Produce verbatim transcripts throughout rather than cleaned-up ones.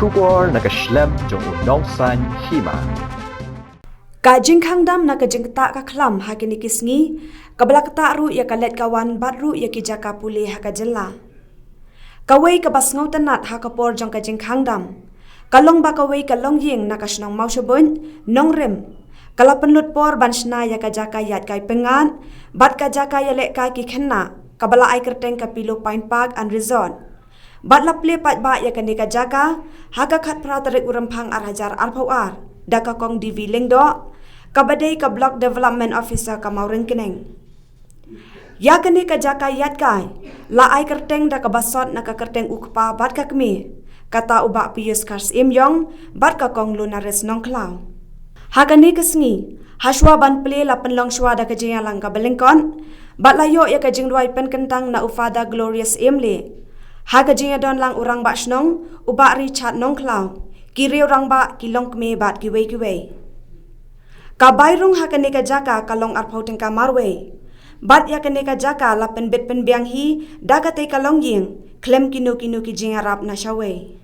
Khubor na ka shlem jong u Nongsaiñ Hima. Ka jingkhang dam na ka jingktah ka khlam ha kine ki sngi, kaba la ktah ruh ïa ka leit ka wan bad ruh ïa ki jaka pule ha ka jylla. Kawei kaba sngewtynnat ha ka por jong ka jingkhang dam ka long ba kawei ka longïing na ka shnong Mawshabuit, Nongrim, ka la pynlut por ban shna ïa ka jaka ïaid kai pyngngad bad ka jaka ïalehkai ki khynnah kaba la ai kyrteng ka Pillow Pine Park and Resort. Bad la plie paidbah ïa kane ka jaka ha ka khatphra tarik u Rymphang ar hajar arphew ar da ka Kong D V Lyngdoh, kaba dei ka Block Development Officer ka Mawryngkneng. Ïa kane ka jaka ïaid kai la ai kyrteng da kaba sot na ka kyrteng u kpa bad ka kmie, kata u Bah Pius Kharsyiemïong bad ka Kong Lunaris Nongkhlaw. Ha kane ka sngi, hashwa ban plie la pynlong shwa da ka jingïalang kaba lyngkot bad la ïoh ïa ka jingduwai pynkyntang na u Father Glorious Iemlieh. Ha ka jingïadon lang u Rangbah Shnong u Bah Richard Nongkhlaw, ki riew rangbah, ki longkmie bad kiwei kiwei. Ka bai rung ha kane ka jaka ka long arphew tyngka marwei. Bad ïa kane ka jaka la pynbit pynbiang hi da katei ka longïing khlem kino kino ki jingïarap na shawei.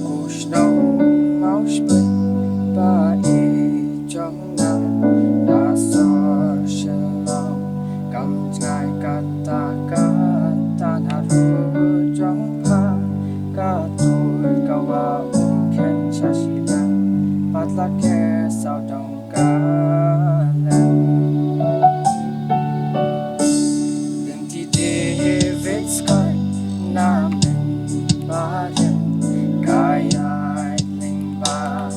Ka shnong Mawshbuit ba i jong nga, da sor Shillong. Kam jngai kata kata na ru jong pha, ka tuid ka wah u khet sha shiliang, pat la khe sawdong ka leng. Lynti David Scott na Minbarim, ka ïaid lyngba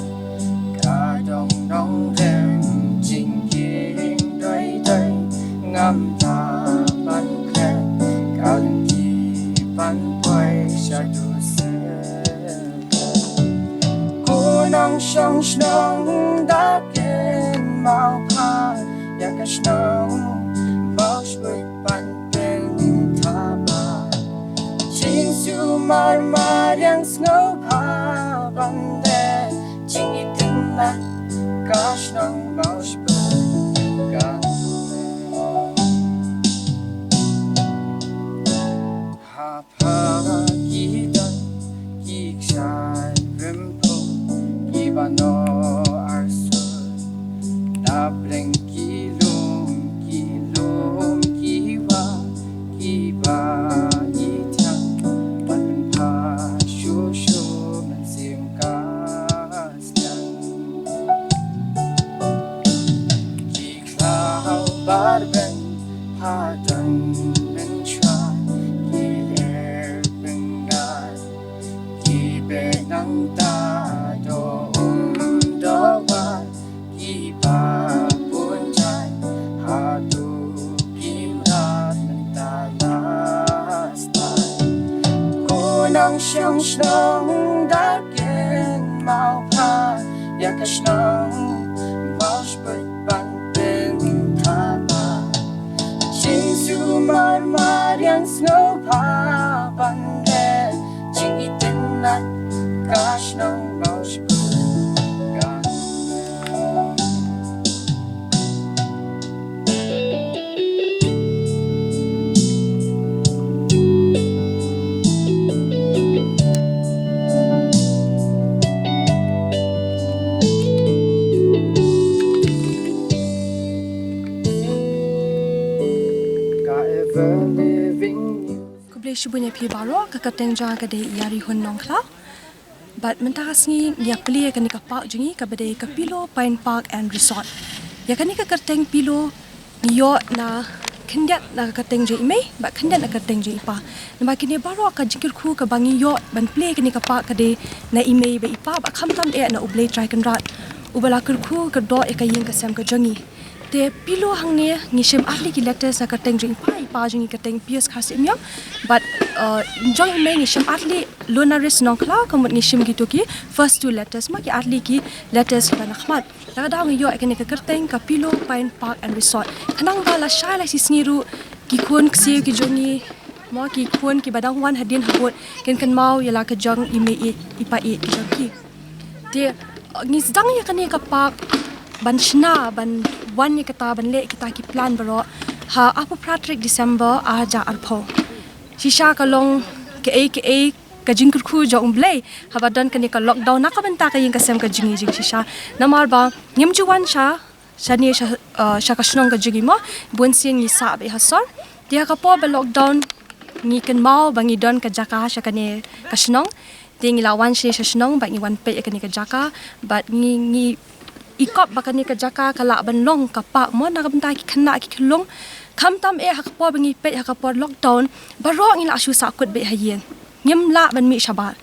ka dong Nongrim, jingkieng doi doi ngam lah ban klet, ka lynti ban poi sha duseh. Ko nongshong shnong, da kynmaw pha ïa ka shnong Mawshbuit ban pynthaba. Jingsumar mariang sngewbha ban leh jingitynnat, ka shnong Mawshbuit kan leh. Ha pha ki don ki kshaid Rimphung kiba noh arsien. Hapdeng ki lum, ki lum, ki wah, ki ba i thiang, wat pynpha shuh shuh mynsiem ka sdang. Ki khlaw bar ben hadang mynshuwa, ki er pyngai, ki beh nangta doh um doh wah, ki ba bun jait haduh ki mrad mynta la sdang. Ko nongshong shnong da kynmaw bha ïa ka shnong, Mawshbeit ban pynthaba. Jingsumar mariang sngewbha ban leh jingitynnat ka shnong Mawshbeit. Ka ever living news. Khublei shibun ïa phi baroh, ka kyrteng jong nga ka dei Ïarihun Nongkhlaw. Bad mynta ka sngi ngi ïa plie ïa kane ka park jong ngi kaba dei ka Pillow Pine Park and Resort. Ïa kane ka kyrteng Pillow ngi ïoh na khyndiat na ka kyrteng jong i mei bad khyndiat na ka kyrteng jong i pa. Namar kine baroh ka jingkyrkhu kaba ngi ïoh ban plie ïa kane ka park ka dei na i mei bad i pa bad khamtam eh na U Blei Trai Kynrad, uba la kyrkhu kyrdoh ïa ka ïing ka sem ka jong ngi. Te Pillow hangne ngi shim ar tylli ki letters na ka kyrteng jong i pa, i pa jong ngi ka kyrteng Pius Kharsyiemniong. Bad, uh, jong i mei ngi shim ar tylli Lunaris Nongkhlaw, ka mut ngi shim kito ki first two letters, ma ki ar tylli ki letters kiba na khmat. Lada ngi ïoh ïa kane ka kyrteng ka Pillow Pine Park and Resort, khnang ba lashai lashisngi ruh ki khun ksiew ki jong ngi, mo, ki khun kiba dang wan hadien habud kin kynmaw ïa la ka jong i mei ïeit i pa ïeit ki jong ki. Te, uh, ngi sdang ïa kane ka park ban shna, ban wan ïa kata, ban leh kita ki plan baroh ha arphew phra tarik December ar hajar arphew. Shisha ka long kaei kaei ka jingkyrkhu jong U Blei haba don kane ka lockdown na ka bynta ka ïing ka sem ka jong ngi jingshisha. Namar ba ngim ju wan sha shane sha, uh, sha ka shnong ka jong ngi, mo, bun sien ngi sah beit ha sor. Te ha ka por ba lockdown ngi kynmaw ba ngi don ka jaka sha kane ka shnong. Te ngi la wan shane sha shnong bad ngi wan peit ïa kane ka jaka bad ngi, ngi i kop ba kane ka jaka ka lah ban long ka park, mo, na ka bynta ki khynnah ki khyllung. Khamtam eh ha ka por ba ngi peit ha ka por lockdown baroh ngi la shu sahkut beit ha ïing, ngim lah ban mih shabar.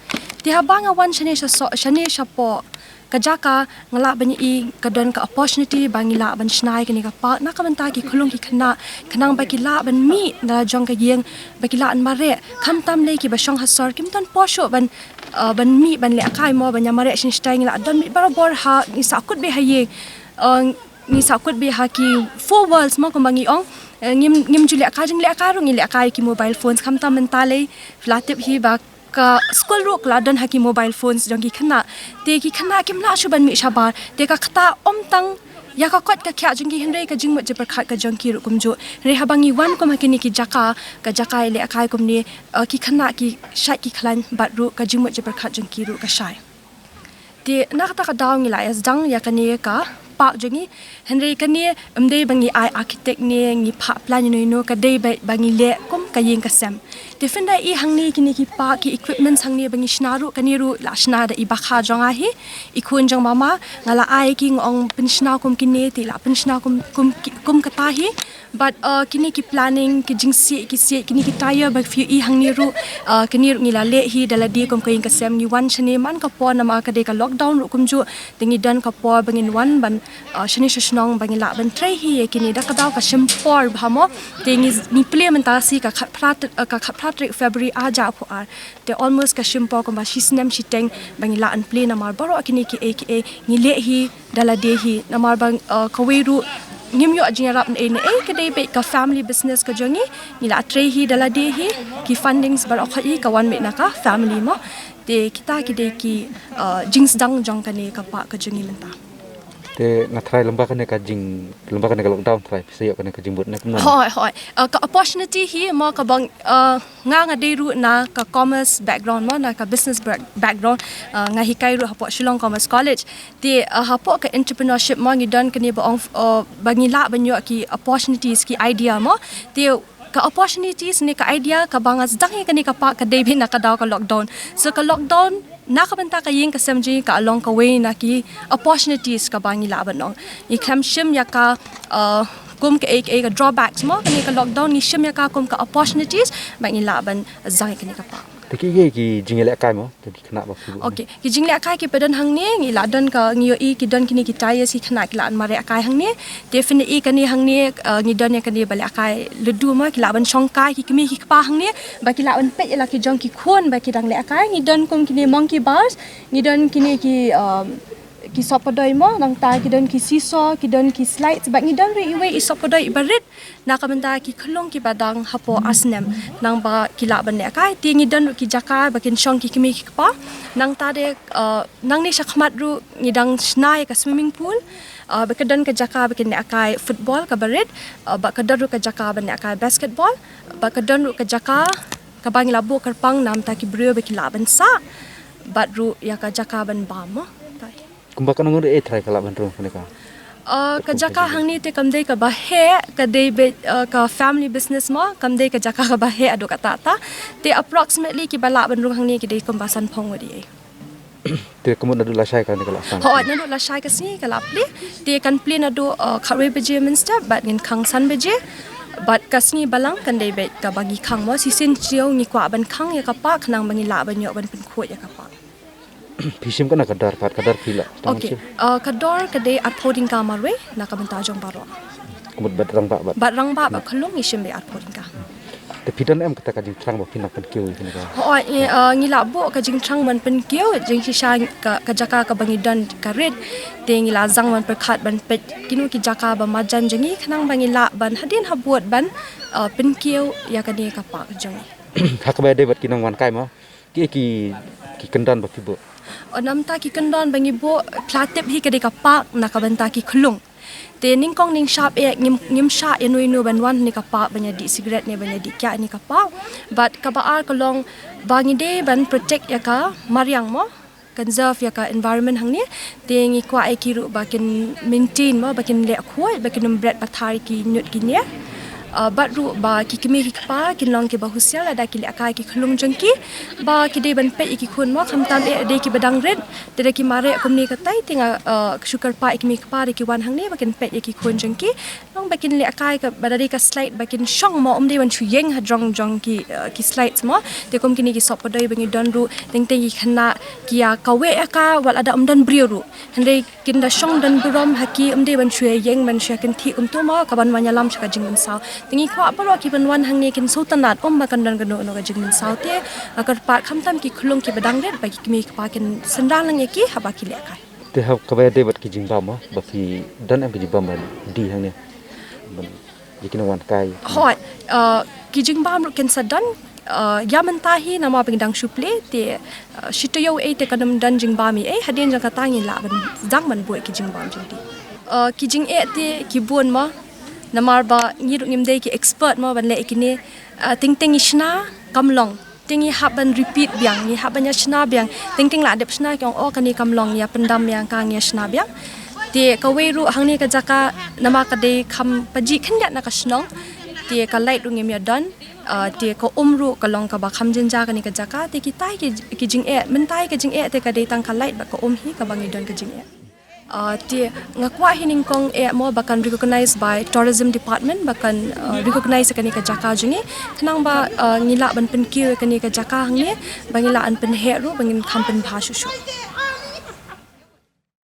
Te haba nga wan shane sha so-, shane shapoh ka jaka nga lah ban ïohi ka don ka opportunity ba ngi lah ban shna ïa kane ka park na ka bynta ki khyllung ki khynnah, khnang ba ki lah ban mih na la jong ka ïing, ba ki lah ban mareh. Khamtam lei kiba shong ha sor kim don por shuh ban, uh, ban mih ban lehkai, mo, ban ïa mareh shisha. Ngi la don mih barabor ha, ngi sahkut beit ha ïing. Uh, ngi sahkut beit ha ki four walls, mo, kumba ngi ong. Eh, ngim, ngim ju lehkai, jinglehkai ruh ngi lehkai ki mobile phones, khamtam mynta lei phi la tip hi ba ka skul ruh ka la don ha ki mobile phones jong ki khynnah. Te ki khynnah kim lah shuh ban mih shabar. Te ka ktah ym tang ïa ka koit ka khiah jong ki hynrei ka jingmut jingpyrkhat ka jong ki ruh kumjuh. Hynrei haba ngi wan kum ha kine ki jaka, ka jaka ïalehkai kumne, uh, ki khynnah ki shait ki khlaiñ bad ruh ka jingmut jingpyrkhat jong ki ruh ka shai. Te na kata ka daw ngi la ïa sdang ïa kane ka park jong ngi. Hynrei kane ym dei ba ngi ai architect ne ngi phah plan ïano ïano, ka dei ba, ba ngi leh kum ka ïing ka sem. Te phin da ïohi hangne kine ki park, ki equipments hangne ba ngi shna ruh, kane ruh la shna da i bakha jong nga hi, i khun jong mama, nga la ai ki, nga ong pynshna kum kine, te la pynshna kum, kum, kum kata hi. Bad, uh, kine ki planning, ki jingsiej, ki siej, kine ki tyre ba phi ïohi hangne ruh, uh, kine ruh ngi la leh hi da lade kum ka ïing ka sem. Ngi wan shane man ka por namar ka dei ka lockdown ruh kumjuh. Te ngi don ka por ba ngin wan ban, uh, shane sha shnong ba ngin lah ban trei hi ïa kine, da ka daw ka shim por bha mo. Te ngi, ngi plie mynta shi ka khatphra, uh, ka khatphra tarik February ar hajar arphew ar. Te almost ka shim por kumba shi snem shiteng ba ngi lah ban plie namar baroh kine kiei kiei ngi leh hi da lade hi, namar ba, uh, kawei ruh ngim ïoh jingïarap ne ei ne ei, ka dei beit ka family business ka jong ngi, ngi la trei hi da lade hi, ki fundings baroh khoit hi ka wan beit na ka family mo. Te kita ki dei ki, uh, jingsdang jong kane ka park ka jong ngi mynta. Te nga try lem bad kane ka jing, lem bad kane ka lockdown try phi sa ïoh kane ka jingbud ne kumno? Hooid, hooid. Uh, ka opportunity hi mo ka bang, uh, nga nga dei ruh na ka commerce background mo, na ka business back-, background. Uh, nga hikai ruh hapoh Shillong Commerce College. Te, uh, hapoh ka entrepreneurship mo ngi don kane ba ong, uh, ba ngi lah ban ïoh ki opportunities, ki idea mo. Te ka opportunities ne ka idea kaba nga sdang ïa kane ka park ka dei beit na ka daw ka lockdown. So ka lockdown na ka bynta ka ïing ka sem jong ngi ka long kawei na ki opportunities kaba ngi lah ban ong. Ngi khlem shim ïa ka, uh, kum kaei kaei ka drawbacks mo, kane ka lockdown ngi shim ïa ka kum ka opportunities ba ngi lah ban sdang ïa kane ka park. Te kiei ki jinglehkai mo? Te ki khynnah ba phi buh. Okay, ki jinglehkai kiba don hangne, ngi la don ka, ngi ïohi ki don kine ki tyres, ki khynnah ki la mareh kai hangne. Te phin ïohi kane hangne, uh, ngi don ïa kane ba lehkai ladu mo, ki la ban shong kai ki kmie ki kpa hangne, ba ki la ban peit ïa la ki jong ki khun ba ki dang lehkai. Ngi don kum kine monkey bars, ngi don kine ki, um, ki sop padoi mo, nangta ki don ki seesaw, ki don ki slides, bad ngi don ruh iwei i sop padoi iba rit na ka bynta ki khyllung kiba dang hapoh ar snem, nang ba ki lah ban lehkai. Te ngi don ruh ki jaka ba kin shong ki kmie ki kpa. Nangta de, uh, nangne shakhmat ruh ngi dang shna ïa ka swimming pool, uh, ba ka don ka jaka ba kin lehkai football kaba rit, uh, ba ka don ruh ka jaka ban lehkai basketball, ba ka don ruh ka jaka kaba ngi la buh kyrpang namar ki briew ba ki lah ban sah, bad ruh ïa ka jaka ban bam mo. Kumba ka nongrim eh trai ka lah ban rung kane ka. Uh, ka jaka hangne te kam dei kaba heh, ka dei beit, uh, ka family business mo, kam dei ka jaka kaba heh haduh katta katta. Te approximately kiba lah ban rung hangne ki dei kumba sanphew ngut ei. Te ka mut naduh lashai kane ka la sdang. Hooid, naduh lashai ka sngi ka la plie. Te kan plie naduh, uh, khatwei baje mynstep bad ngin khang san baje. Bad ka sngi balang kan dei beit kaba ngi khang mo, shisien shuh ngi kwah ban khang ïa ka park khnang ba ngi lah ban ïoh ban pynkhuid ïa ka park. Phi shim katno ka dor pat, ka dor phi la? Okay. Uh, ka dor ka dei arphew tyngka marwei na ka bynta jong baroh. Ka mut bad rangbah bad? Bad rangbah bad khyllung ngi shim beit arphew tyngka. Te phi don em kata ka jingthrang ba phin nang pynkiew ïa kane ka? Hooid, ngi, uh, ngi la buh ka jingthrang ban pynkiew, jingshisha ka, ka jaka kaba ngi don ka rit. Te ngi la sdang ban pyrkhat ban peit kino ki jaka ba marjan jong ngi khnang ba ngi lah ban hadien habud ban, uh, pynkiew ïa kane ka park jong ngi. Ha kaba ïadei bad ki nongwan kai mo, kiei ki, ki kyndon ba phi buh? Oh, namar ki kyndon ba ngi buh, phi la tip hi ka dei ka park na ka bynta ki khyllung. Te nyngkong nyngshap eh ngim, ngim shah ïa uno uno ban wan ha kane ka park ban ïa dih cigarette ne ban ïa dih kiad ha kane ka park. Bad kaba ar ka long ba ngi dei ban protect ïa ka mariang mo, conserve ïa ka environment hangne. Te ngi kwah ïa ki ruh ba kin maintain mo, ba kin leh khuid, ba kin ym bret pathar ïa ki ñiut ki ñier. Uh, bad ruh ba ki kmie ki kpa kin long kiba husiar lada ki lehkai ki khyllung jong ki, ba ki dei ban peit ïa ki khun mo, khamtam eh dei kiba dang rit, te da ki mareh kumne katai, te nga, uh, shu kyrpad ïa ki kmie ki kpa da ki wan hangne ba kin peit ïa ki khun jong ki. Long ba kin lehkai kaba dei ka slide ba kin shong mo, ym dei ban shu ïeng hajrong jong ki, uh, ki slides mo. Te kum kine ki sop padoi ba ngi don ruh, teng teng ki khynnah ki ïa kaweh ïa ka wat lada ym don briew ruh. Hynrei kin da shong don burom ha ki, ym dei ban shu ïeng ban shu ïa kynthih kumto mo, kaban wan ïalam sha ka jingmynsaw. Te ngi kwah baroh kiban wan hangne kin sngewtynnat, ym ba kan don kano kano ka jingmynsaw. Te nga kyrpad khamtam ki khyllung kiba dang rit ba ki kmie ki kpa kin synran lang ïa ki haba ki lehkai. Te ha kaba ïadei bad ki jingbam mo, ba phi don em ki jingbam ba dih hangne? Ban, ïa ki nongwan kai. Hooid, uh, ki jingbam ruh kin sa don, uh, ïa mynta hi namar ba ngi dang shu plie, te, uh, shi taïew ei te kan ym don jingbam ei, hadien jong kata ngi lah ban sdang ban buh ki jingbam jong ngi. Uh, ki jingeh te ki bun mo, namar ba ngi ruh ngim dei ki expert mo ban leh ïa kine, uh, teng teng ngi shna kam long. Te ngi hap ban repeat biang, ngi hap ban ïa shna biang. Teng teng la dep shna ki ong, oh, kane kam long, ïa pyndam biang ka, ngi ïa shna biang. Te kawei ruh hangne ka jaka namar ka dei kham pajih khyndiat na ka shnong. Te ka light ruh ngim ïa don. Ah, te ka um ruh ka long kaba kham jynjar kane ka jaka. Te kitai ki, ki jingeh, mynta ka jingeh te ka dei tang ka light bad ka um hi kaba ngi don ka jingeh. Ah, te nga kwah hi nyngkong eh mo ba kan recognized by tourism department, ba kan, ah, recognize kane ka jaka jong ngi. Khnang ba, ah, ngi lah ban pynkiew kane ka jaka hangne, ba ngi lah ban pynheh ruh, ba ngin kham pynbha shuh shuh.